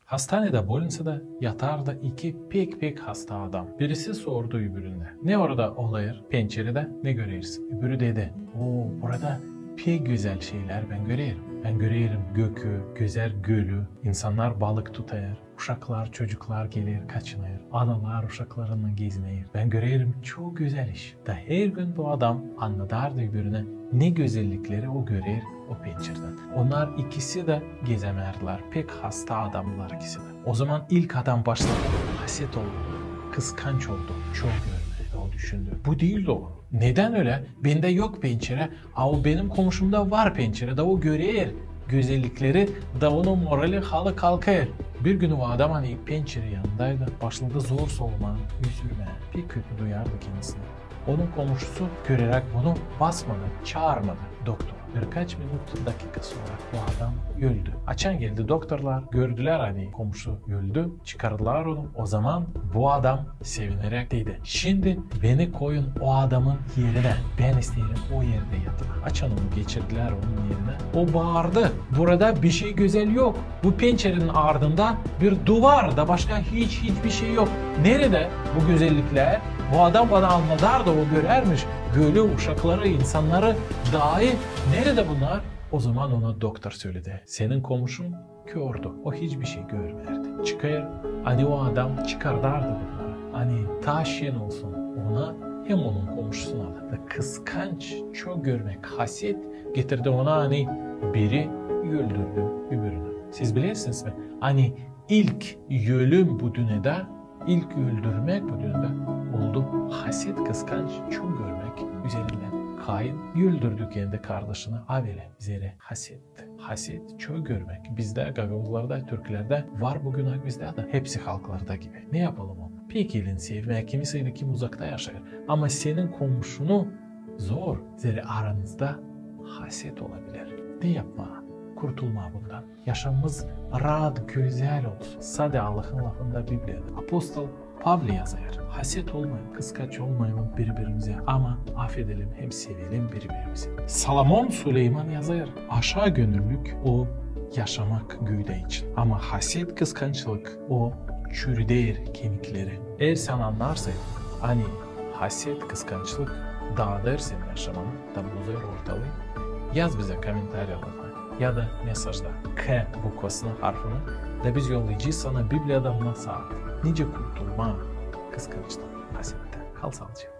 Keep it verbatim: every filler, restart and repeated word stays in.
Hastanedä, bolnitsada yatardı iki pek-pek hasta adam. Birisi sordu öbürünä: "Ne orada olêr, pençeredä ne görersin?" Öbürü dedi: "O, burada pek gözäl şeylär bän görerim. Bän görerim gökü, gözäl gölü, insannar balık tutêr, uşaklar, çocuklar geler, kaçınêr, analar uşaklarınnan gezinêr. Bän görerim çok gözäl iş." Da her gün bu adam annadardı öbürünä, ne gözellikleri o görer o pençeredän. Onnar ikisi dä gezemärdilär, pek hasta adamdılar ikisi dä. O zaman ilk adam başladı haset olmaa, kıskanç oldu, çok görmää. O düşündü: "Bu diil dooru. Nedän ölä? Bendä yok pençere, a o benim komşumda var pençere, da o görer gözellikleri, da onun morali halı kalkêr." Bir gün o adam, ani pençere yanındaydı, başladı zor solumaa, üzülmää, pek kötü duyardı kendisini. Onun komşusu, göreräk bunu, basmadı, çaarmadı doktoru. Birkaç minut, dakika sora bu adam öldü. Açan geldi doktorlar, gördülär, ani komşu öldü, çıkardılar onu. O zaman bu adam sevineräk dedi: "Şindi beni koyun o adamın erinä. Bän isteerim o erdä yatmaa." Açan onu geçirdilär onun erinä, o baardı: "Burada bişey gözäl yok. Bu pençerenin ardında bir duvar, da başka hiç, hiçbir şey yok. Neredä bu gözelliklär?" Bu adam bana annadardı, o görärmiş gölü, uşakları, insannarı, daayı. Neredä bunnar? O zaman ona doktor söledi: "Senin komşun kördü, o hiçbir şey görmärdi." Çıkêr, ani o adam çıkardardı bunnarı, ani taa şen olsun ona hem onun komşusuna da. Da kıskanç, çok görmäk, haset getirdi ona, ani biri öldürdü öbürünü. Siz bilersiniz mi, ani ilk ölüm bu dünnedä, ilk öldürmäk bu dünnedä oldu haset, kıskanç, çok görmäk üzerindän. Kain öldürdü kendi kardaşını Avelä, zerä haset. Haset, çok görmäk. Bizdä, gagauzlarda, türklerdä var bu günah bizdä dä, hepsi halklarda gibi. Ne yapalım onu? Pek elin sevmää, kimi sayın, kim uzakta yaşêêr. Ama senin komşunu zor, zerä aranızda haset olabilir. Ne yapmaa kurtulmaa bundan? Yaşamamız raat, gözäl olsun. Sade Allahın lafında, Bibliyada. Apostol Pavle yazêr: "Haset olmayın, kıskanç olmayalım biri-birimizä, ama afedelim hem sevelim biri-birimizi." Salomon Suleyman yazêr: "Aşaa gönüllük o yaşamak güüdä için, ama haset, kıskançlık, o çürüder kemikleri." Eer sän annarsan, ani haset, kıskançlık daadêr senin yaşamanı da bozêr ortalıı, yaz bizä komentariyalarda ya da mesajda K bukvasını, harfını, da biz yollayacez sana Bibliyadan nasaat, nicä kurtulmaa kıskançlık, hasettän. Kal saalıcaklan.